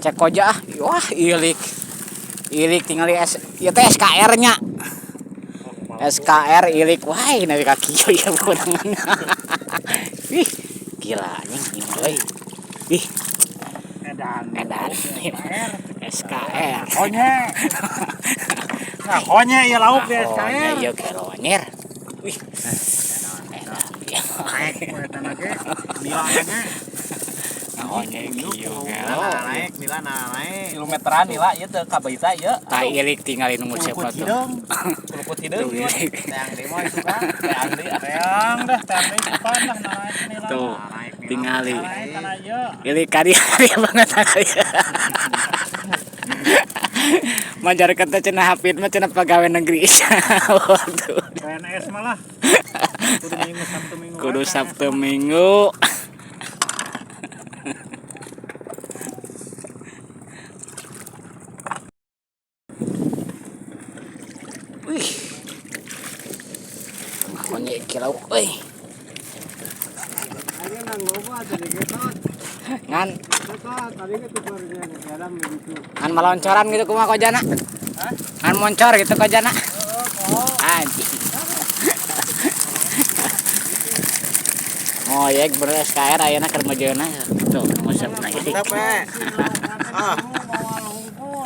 Cek koja ah. Wah, ilik. Ilik tingali S ieu teh SKR nya. SKR ilik wae nabi ka kieu ieu beunangan. Ih, gila anjing ini euy. Ih, Edan. Edan. SKR. Konye. Nah, konye ieu lauk di Konye SKR. ieu gelo anjir. Wih. Edan. Naik we eta na ge. Nila na ge. Konye kieu gelo. Naik, nila naik. Kilometeran nila ieu teu kabaita ieu. Tah ilik tingali nu nguseup Kulukut tuh. hideung. Kuluput hideung Tuh, ieu. ilik. Teang deui mah itu kan. Teang deui ah. Teang dah, teang deui supan lah naik nila. Tuh, Naik nila. tingali. Naik kana ieu. Ilik kari kari banget kari. Majarkan teh cenah hafid mah cenah pegawai negeri. Waduh. PNS malah. Kudu Minggu Sabtu Minggu. Kudu wae, PNS. Sabtu Minggu. Wih. Konye kilau euy. Ngan ngan maloncoran gitu kumaha kojana? Ngan moncor gitu kojana? Anjing. Ngoyek bener SKR ayeuna keur mejeuna tuh nguseup na ieu. Mantap we. Ah. Mau hungkul.